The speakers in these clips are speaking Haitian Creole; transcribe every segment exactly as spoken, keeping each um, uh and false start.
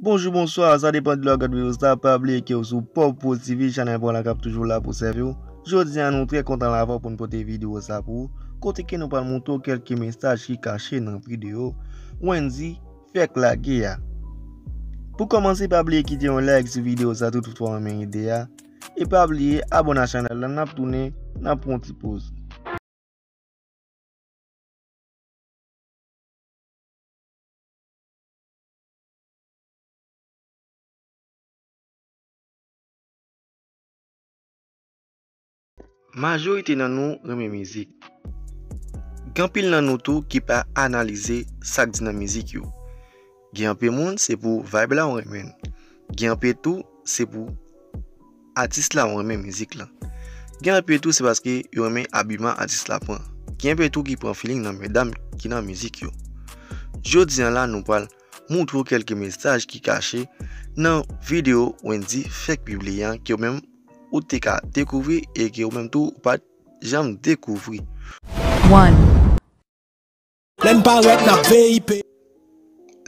Bonjou, bonswa, sa depann de lè w ap gade videyo sa. Pa bliye ke w sou Pòpou T V, chanèl pa w la k ap toujou la pou sèvi w. Jodi a, nou trè kontan la avè w pou n pote videyo sa pou ou, kote ke nou pral montre w kèlke mesaj ki kache nan videyo Wendy fèk lage a. Pou kòmanse, pa bliye kite yon like sou videyo sa tou, toutfwa w renmen ide a. E pa bliye abòne a chanèl la, n ap tounen, n ap pran yon ti poz. Majorite nan nou renmen mizik. Gen anpil nan nou tou ki pa analize sa k di nan mizik yo. Gen anpil moun, se pou vibe la ou renmen l. Gen anpil tou, se pou atis la ou renmen mizik la. Gen anpil tou, se paske yo renmen abiman atis la pran. Gen anpil tou ki pran feeling nan medam ki nan mizik yo. Jodi a la, nou pral montre w kèlke mesaj ki kache nan videyo Wendy fèk pibliye an, ke ou menm ou te ka dekouvri e ke ou menm tou ou pa t janm dekouvri. One. Lè n parèt, n ap V I P.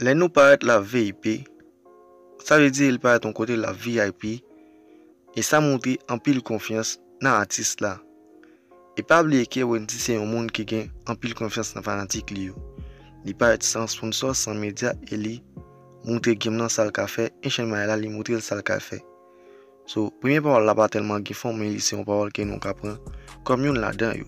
Lè nou parèt, l ap V I P. Sa vle di, li parèt yon kote, l ap V I P. E sa montre anpil konfyans nan atis la. E pa bliye ke Wendy se yon moun ki gen anpil konfyans nan fanatik li yo. Li parèt san sponsò, san medya, e li montre game nan sa l ka fè, Ancient Maya la, li montre l sa l ka fè. So, premye pawòl la pa tèlman gen fon, men li se yon pawòl ke nou ka pran kòm youn ladan yo.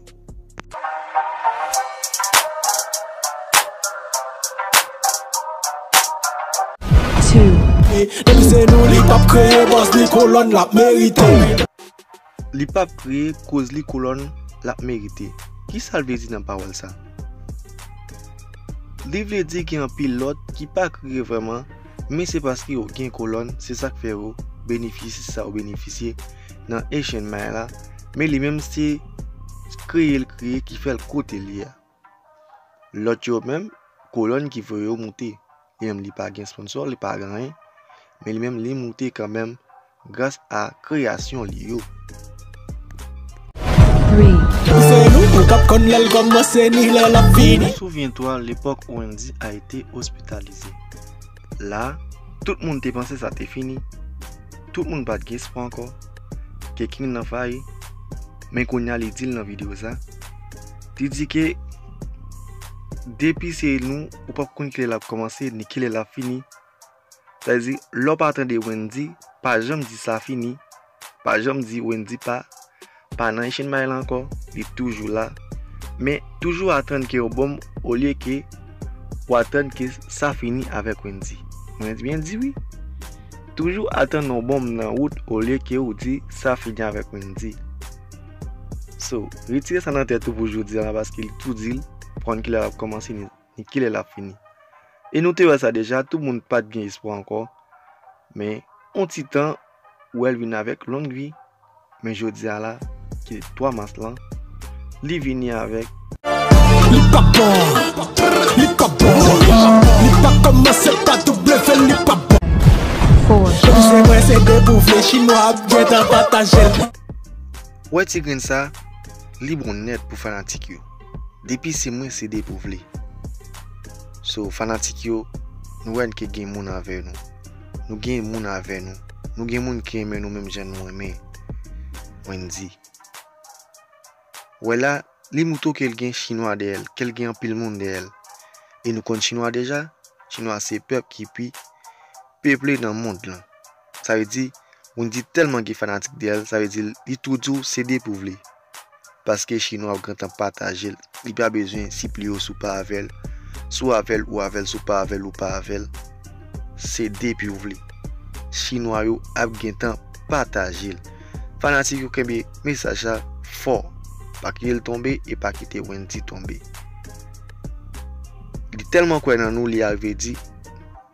Two. Depi se nou, li p ap kreye bòs, li kolòn l ap merite. Li p ap kreye koz li kolòn l ap merite. Kisa l vle di nan pawòl sa? Li vle di gen anpil lòt ki pa kreye vrèman, men se paske yo gen kolòn, se sa k fè yo benefisye sa yo benefisye nan Ancient Maya la, men li menm se kreye l kreye ki fè l kote l ye a. Lòt yo menm, kolòn ki voye yo moute. Li menm li pa gen sponsò, li pa gen anyen, men li menm li moute kanmenm gras a kreyasyon li yo. Three. Se nou, ou p ap konn lè l kòmanse ni lè l ap fini. Souvyen twa lepòk Wendy a été hospitalisé. La, tout moun te panse sa te fini. Tout moun pa t gen espwa ankò ke King nan fayi. Men kounye a li di l nan videyo sa. Li di ke depi se nou, ou p ap konn kilè l ap kòmanse ni kilè l ap fini. Sa vle di, lè w pa tande Wendy, pa janm di sa fini, pa janm di Wendy pa, pa nan Ancient Maya la ankò, li toujou la. Men toujou atann ke yon bonm olye ke w atann ke sa fini avèk Wendy. Mwen byen di wi. Toujou atann yon bonm nan wout olye ke w di sa fini avèk Wendy. So, retire sa nan tèt ou pou jodi a la, paske li tou di l, pa konn kilè l ap kòmanse ni, ni kilè l ap fini. E nou te wè sa deja, tout moun pa t gen espwa ankò. Men, yon ti tan, ou wè l vin avèk long vi. Men jodi a la, ki twa mas lan, li vini avèk. Li pa bon, li pa bon, li pa kòmanse pa W, li pa bon. Four. Depi se mwen se de pou vle, chinwa ap gentan pataje l. Wè ti grenn sa, li bon nèt pou fanatik yo. Depi se mwen se de pou vle. So, fanatik yo, nou wè ke gen moun avè nou. Nou gen moun avè nou. Nou gen moun ki renmen nou menm jan nou renmen Wendy. Wè la, li moutre w ke l gen chinwa dèyè l, ke l gen anpil moun dèyè l. E nou konn chinwa deja, chinwa se pèp ki pi peple nan mond lan. Sa vle di, Wendy tèlman gen fanatik dèyè l, sa vle di li tou di w se de pou vle. Paske chinwa ap gentan pataje l. Li pa bezwen sipliye w si w pa avè l. Si w avè l, ou avè l, si w pa avè l, ou pa avè l. Se de pou vle. Chinwa yo ap gentan pataje l. Fanatik yo kenbe mesaj la fò. Pa kite l tonbe e pa kite Wendy tonbe. Li tèlman kwè nan nou, li arive di,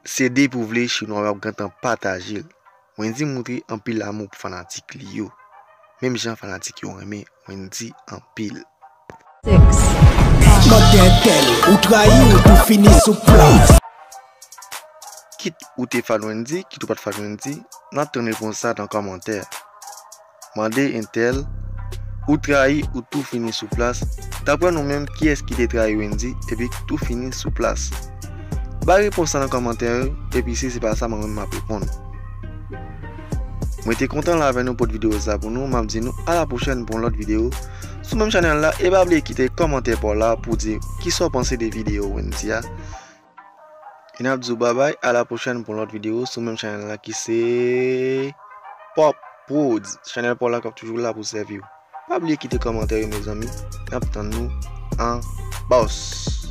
se de pou vle, chinwa yo ap gentan pataje l. Wendy moutre anpil amou pou fanatik li yo. Menm jan fanatik yo renmen Wendy anpil. Six. Mande entèl, ou trayi, ou tou fini sou plas. Kit ou te fan Wendy, kit ou pa t fan Wendy, n ap tann repons sa nan kòmantè. Mande entèl, ou trayi, ou tou fini sou plas. Daprè nou menm, kiyès ki te trayi Wendy epi tou fini sou plas? Bay repons lan nan kòmantè yo, epi si se pa sa, mwen menm m ap reponn. Mwen te kontan la avè nou pou videyo sa pou nou. M ap di nou a la pwochèn pou yon lòt videyo sou menm chanèl la. E pa bliye kite kòmantè pa w la pou di kisa w panse de videyo Wendy a. E n ap di w babay, a la pwochèn pou yon lòt videyo sou menm chanèl la ki se Pop Prodz. Chanèl pa w la k ap toujou la pou sèvi w. Pa bliye kite kòmantè yo, mezanmi. N ap tann nou an bòs.